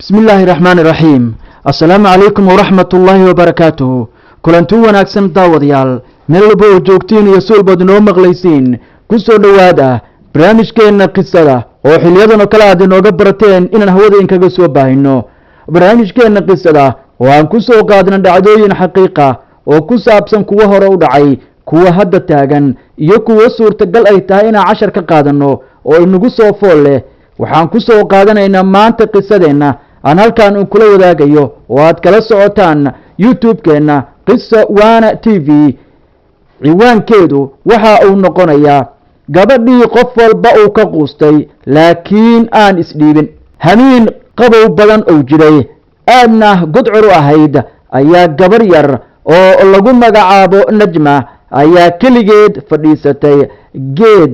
Bismi illaahi raxmaani raxiim. Assalaamu calaykum waraxmat ullaahi wabarakaatuhu. Kulanti wanaagsan, daawadayaal, meel walba oo joogtiin iyo suulbaad inoo maqlaysiin, ku soo dhowaada barnaamijkeenna qisada oo xiliyadan oo kale aad inooga barateen inaan hawada inkaga soo baahino. Barnaamijkeenna qisada oo aan ku soo qaadna dhacdooyin xaqiiqa oo ku saabsan kuwo hore u dhacay, kuwa hadda taagan iyo kuwo suurtagal ay tahay inaan cashar ka qaadanno oo inagu soo fool leh. Waxaan ku soo qaadanaynaa maanta qisadeenna aan halkan un kula wadaagayo oo aad kala socotaan YouTube-keenna Qisa Waana TV. Ciwaankeedu waxa uu noqonayaa "Gabadhii qof walba uu ka quustay laakiin aan isdhiibin". Hamiin qabow badan uu jiray, aadna gudcur u ahayd, ayaa gabar yar oo lagu magacaabo Najma ayaa keligeed fadhiisatay geed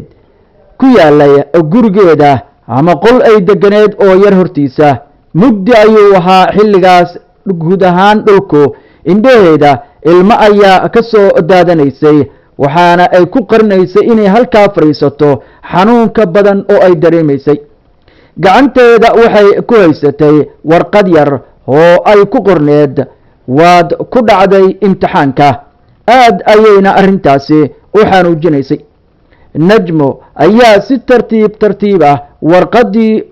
ku yaalay gurigeeda ama qol ay deganeed oo yar hortiisa. Mugdi ayuu ahaa xilligaas guud ahaan dhulku. Indhaheeda ilmo ayaa ka soo daadanaysay, waxaana ay ku qarinaysay inay halkaa fadhiisato xanuunka badan oo ay dareemaysay. Gacanteeda waxay ku haysatay warqad yar oo ay ku qorneed "Waad ku dhacday imtixaanka". Aad ayayna arrintaasi u xanuujinaysay. Najmo ayaa si tartiib tartiib ah warqaddii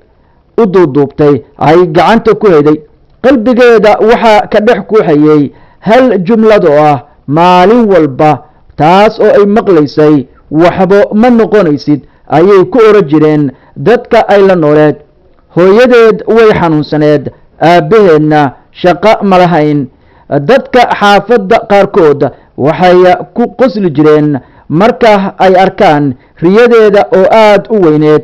u duuduubtay ay gacanta ku heday. Qalbigeeda waxaa ka dhex kuuxayay hal jumlad oo ah maalin walba taas oo ay maqlaysay. "Waxba ma noqonaysid," ayay ku oran jireen dadka ay la nooleed. Hooyadeed way xanuunsaneed, aabbaheedna shaqo ma lahayn. Dadka xaafadda qaarkood waxay ku qosli jireen marka ay arkaan riyadeeda oo aada u weyneed.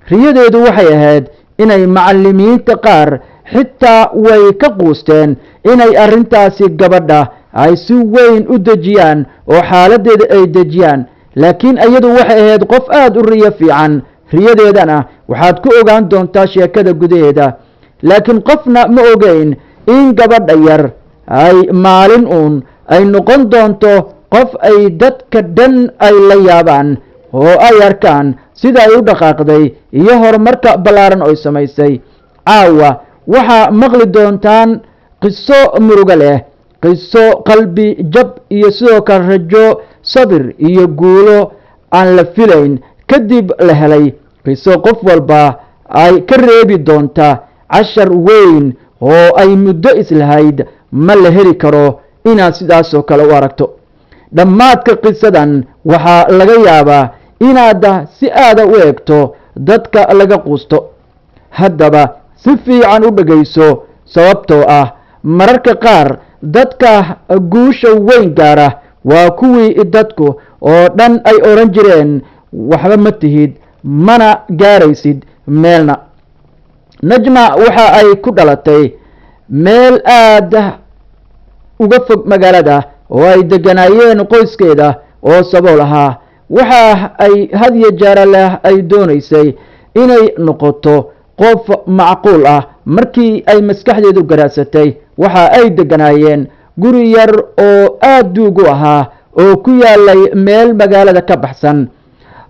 Riyadeedu waxay ahayd inay macallimiinta qaar xitaa way ka quusteen inay arrintaasi gabadha ay si weyn u dejiyaan oo xaaladdeeda ay dejiyaan, laakiin iyadu waxay ahayd qof aada u riyo fiican. Riyadeedana waxaad ku ogaan doontaa sheekada gudaheeda. Laakiin qofna ma ogeyn in gabadha yar ay maalin uun ay noqon doonto qof ay dadka dhan ay la yaabaan oo ay arkaan sida ay u dhaqaaqday iyo horumarka ballaaran oy samaysay. Caawa waxaa maqli doontaan qiso murugo leh, qiso qalbi jab iyo sidoo kale rajo, sabir iyo guulo aan la filayn kadib la helay, qiso qof walba ay ka reebi doonta cashar weyn oo ay muddo islahayd ma la heli karo inaad sidaasoo kale u aragto. Dhammaadka qisadan waxaa laga yaabaa inaad si aada u eegto dadka laga quusto. Haddaba si fiican u dhegayso, sababtoo ah mararka qaar dadka guusha weyn gaara waa kuwii dadku oo dhan ay odhan jireen "Waxba ma tihid, mana gaaraysid meelna". Najma waxa ay ku dhalatay meel aada uga fog magaalada oo ay degganaayeen qoyskeeda oo sabool ahaa. Waxa ay had iyo jeera leh ay doonaysay inay noqoto qof macquul ah markii ay maskaxdeedu garaadsatay. Waxa ay degganaayeen guri yar oo aada duugu ahaa oo ku yaalay meel magaalada ka baxsan.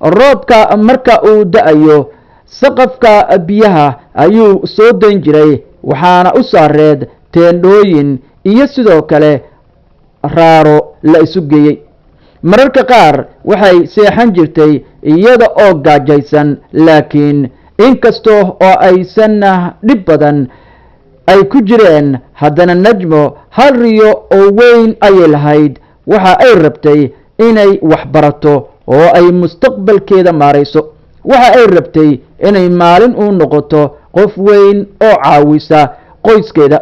Roobka marka uu da-ayo, saqafka biyaha ayuu soo dayn jiray, waxaana u saareed teendhooyin iyo sidoo kale raaro la isu geeyey. Mararka qaar waxay seexan jirtay iyada oo gaajaysan, laakiin inkastoo oo aysan dhib badan ay ku jireen, haddana Najmo hal riyo oo weyn ayay lahayd. Waxa ay rabtay inay wax barato oo ay mustaqbalkeeda maarayso. Waxa ay rabtay inay maalin uu noqoto qof weyn oo caawisa qoyskeeda.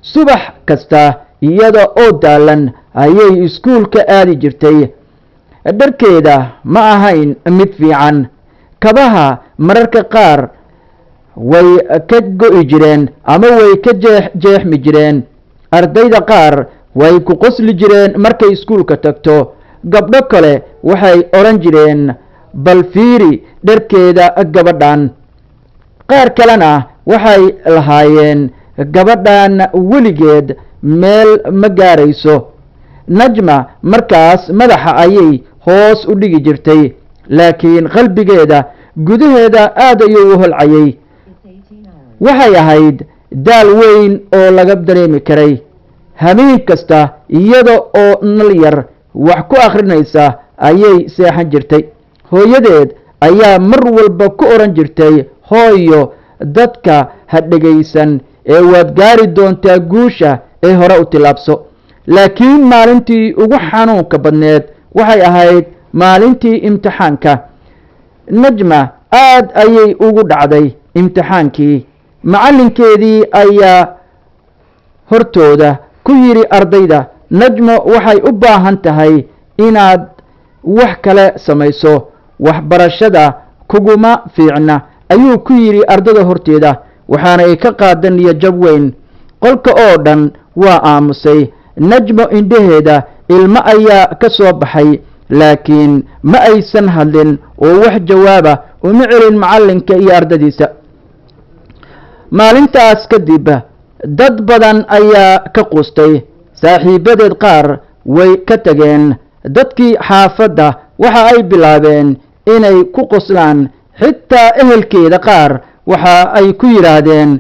Subax kasta iyada oo daalan ayay iskuulka aadi jirtay. Dharkeeda ma ahayn mid fiican, kabaha mararka qaar way ka go'i jireen ama way ka jeexmi jireen. Ardayda qaar way ku qosli jireen markay iskuulka tagto. Gabdho kale waxay odhan jireen, "Bal fiiri dharkeeda gabadhan." Qaar kalena waxay lahaayeen, "Gabadhan weligeed meel ma gaarayso." Najma markaas madaxa ayay hoos u dhigi jirtay, laakiin qalbigeeda gudaheeda aad ayuu u holcayay. Waxay ahayd daal weyn oo laga dareemi karay. Habeen kasta iyada oo nal yar wax ku akhrinaysa ayay seexan jirtay. Hooyadeed ayaa mar walba ku odhan jirtay, "Hooyo, dadka ha dhegaysan ee waad gaari doontaa guusha ee hore u tillaabso." Laakiin maalintii ugu xanuunka badneed waxay ahayd maalintii imtixaanka. Najma aad ayay ugu dhacday imtixaankii. Macallinkeedii ayaa hortooda ku yidhi ardayda, "Najmo waxay u baahan tahay inaad wax kale samayso, waxbarashada kuguma fiicna," ayuu ku yidhi ardayda horteeda. Waxaanay ka qaadan niyajab weyn. Qolka oo dhan waa aamusay. Najmo indhaheeda ilmo ayaa ka soo baxay, laakiin ma aysan hadlin oo wax jawaaba uma celin macallinka iyo ardadiisa. Maalintaas kadib dad badan ayaa ka quustay. Saaxiibadeed qaar way ka tageen. Dadkii xaafadda waxa ay bilaabeen inay ku qoslaan. Xitaa ehelkeeda qaar waxa ay ku yidhaahdeen,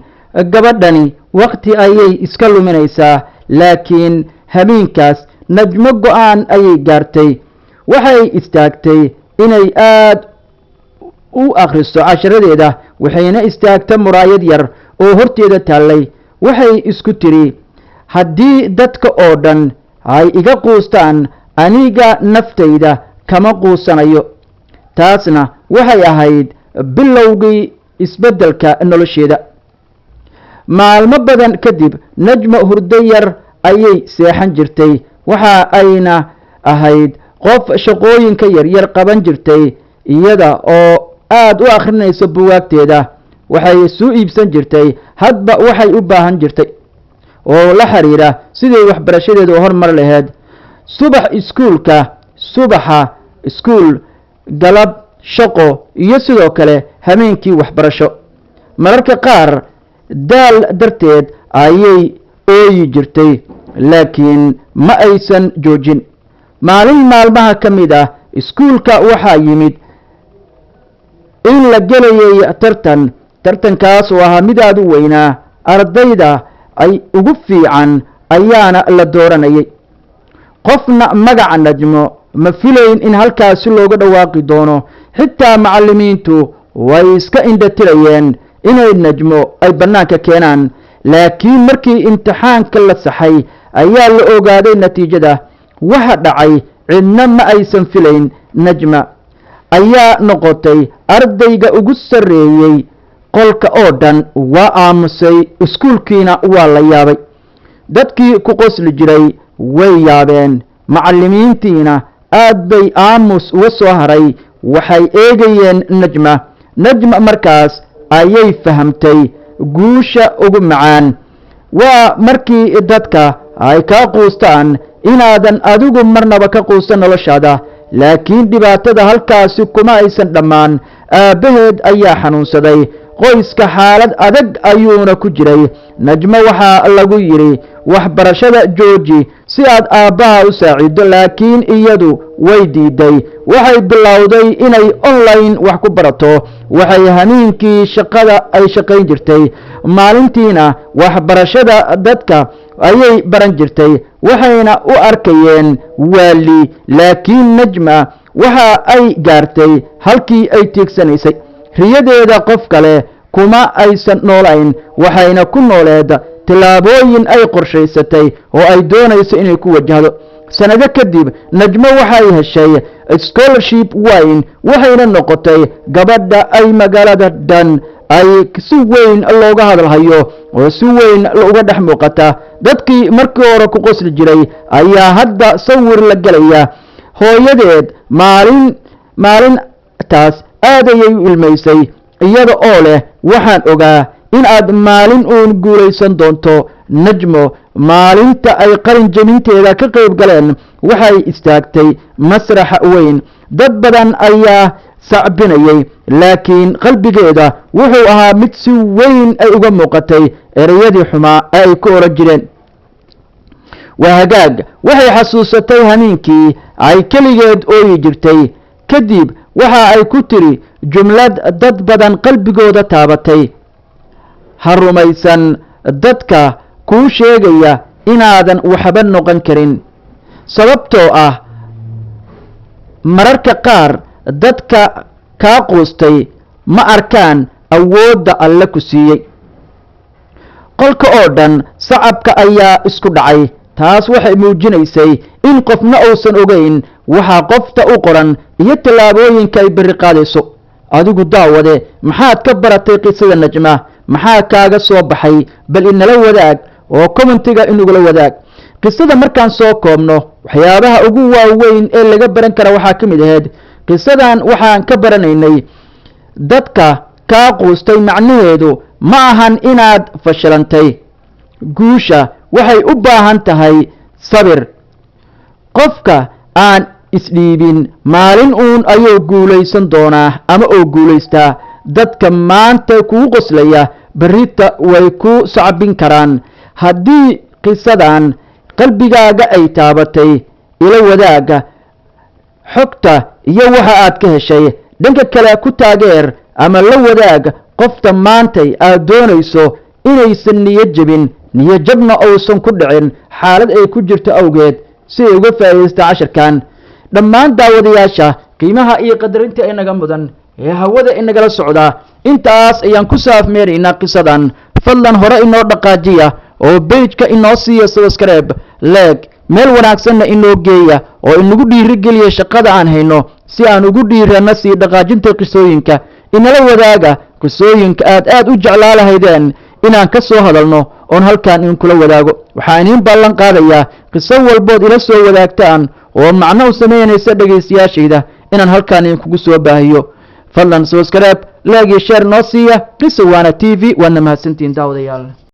"Gabadhani waqti ayay iska luminaysaa." Laakiin habeenkaas Najmo go'aan ayay gaartay. Waxay istaagtay inay aad u akhriso casharadeeda, waxayna istaagta muraayad yar oo horteeda taallay. Waxay isku tiri, "Haddii dadka oo dhan ay iga quustaan, aniga naftayda kama quusanayo." Taasna waxay ahayd bilowgii isbeddelka nolosheeda. Maalmo badan kadib Najmo hurdo yar ayay seexan jirtay. Waxa ayna ahayd qof shaqooyinka yaryar qaban jirtay, iyada oo aada u akhrinayso buwaagteeda. Waxay suu iibsan jirtay hadba waxay u baahan jirtay oo la xiriira siday waxbarashadeedu horumar laheyd. Subax iskuulka, subaxa iskuul, galab shaqo, iyo sidoo kale habeenkii waxbarasho. Mararka qaar daal darteed ayay ooyi jirtay, laakiin ma aysan joojin. Maalin maalmaha ka mid ah iskuulka waxaa yimid in la gelayay tartan. Tartankaas oo ahaa mid aada u weynaa, ardayda ay ugu fiican ayaana la dooranayay. Qofna magaca Najmo ma filayn in halkaasi looga dhawaaqi doono. Xitaa macallimiintu way iska indhatirayeen inay Najmo ay bannaanka keenaan. Laakiin markii imtixaanka la saxay ayaa la ogaaday natiijada. Waxa dhacay cidna ma aysan filayn. Najma ayaa noqotay ardayga ugu sarreeyey. Qolka oo dhan waa aamusay, iskuulkiina waa la yaabay. Dadkii ku qosli jiray way yaabeen, macallimiintiina aad bay aamus uga soo haray. Waxay eegayeen Najma. Najma markaas ayay fahamtay guusha ugu macaan waa markii dadka ay kaa quustaan inaadan adigu marnaba ka quusan noloshaada. Laakiin dhibaatada halkaasi kuma aysan dhammaan. Aabbaheed ayaa xanuunsaday, qoyska xaalad adag ayuuna ku jiray. Najmo waxaa lagu yidhi, "Waxbarashada jooji si aad aabbaha u saacido." Laakiin iyadu way diiday. Waxay bilowday inay online wax ku barato. Waxay hamiinkii shaqada ay shaqayn jirtay, maalintiina waxbarashada dadka ayay baran jirtay. Waxayna u arkayeen waali, laakiin Najma waxa ay gaartay halkii ay tiigsanaysay. Riyadeeda qof kale kuma aysan noolayn, waxayna ku nooleed tillaabooyin ay qorshaysatay oo ay doonayso inay ku wajahdo. Sanado kadib Najmo waxay heshay scholarship weyn, waxayna noqotay gabadha ay magaalada dhan ay si weyn looga hadalhayo oo si weyn uga dhex muuqata. Dadkii markii hore ku qosli jiray ayaa hadda sawir la gelaya. Hooyadeed maalin maalintaas aad ayay u ilmaysay, iyada oo leh, "Waxaan ogaa in aad maalin uun guulaysan doonto." Najmo maalinta ay qalin jebinteeda ka qayb galeen waxay istaagtay masraxa weyn. Dad badan ayaa sacbinayay, laakiin qalbigeeda wuxuu ahaa mid si weyn ay uga muuqatay ereyadii xumaa ee ay ku oran jireen. Waa hagaag. Waxay xasuusatay hamiinkii ay keligeed ooyi jirtay. Kadib waxa ay ku tiri jumlad dad badan qalbigooda taabatay, "Ha rumaysan Dadka kuu sheegaya inaadan waxba noqon karin, sababtoo ah mararka qaar dadka kaa quustay ma arkaan awoodda Alle ku siiyey. Qolka oo dhan sacabka ayaa isku dhacay. Taas waxay muujinaysay in qofna uusan ogeyn waxaa qofta u qoran iyo tallaabooyinka ay berri qaadayso. Adigu daawade, maxaad ka baratay qisada Najma? Maxaa kaaga soo baxay? Bal inala wadaag oo commentiga inugula wadaag. Qisada markaan soo koobno, waxyaabaha ugu waaweyn ee laga baran kara waxaa ka mid ahayd qisadan waxaan ka baranaynay: dadka kaa quustay macnaheedu ma ahan inaad fashilantay. Guusha waxay u baahan tahay sabir. Qofka aan isdhiibin maalin uun ayuu guulaysan doonaa ama oo guulaystaa. Dadka maanta kugu qoslaya berrita way ku sacbin karaan. Haddii qisadan qalbigaaga ay taabatay, ila wadaaga xogta iyo waxa aad ka heshay. Dhanka kale, ku taageer ama la wadaag qofta maantay aad doonayso inaysan niyad jebin, niyad jabna uusan ku dhicin xaalad ay ku jirto awgeed, si ay uga faa'iidaysta cashirkan. Dhammaan daawadayaasha qiimaha iyo qadarinta inaga mudan ee hawada inagala socda, intaas ayaan ku saafmeeraynaa qisadan. Fadlan hore inoo dhaqaajiya oo page-ka inoo siiya subscribe, like, meel wanaagsanna inoo geeya oo inagu dhiirigeliya shaqada aan hayno, si aan ugu dhiirano sii dhaqaajinta qisooyinka. Inala wadaaga qisooyinka aad aad u jeclaa lahaydeen inaan ka soo hadalno oon halkan idinkula wadaago. Waxaan idiin ballan qaadayaa qiso walbood ila soo wadaagtaan oo macno u samaynaysa dhegaystayaashayda inaan halkan idinkugu soo baahiyo. Fadlan subscribe, like iyo share noo siiya Qisa Waana TV. Waadna mahadsantihiin, daawadayaal.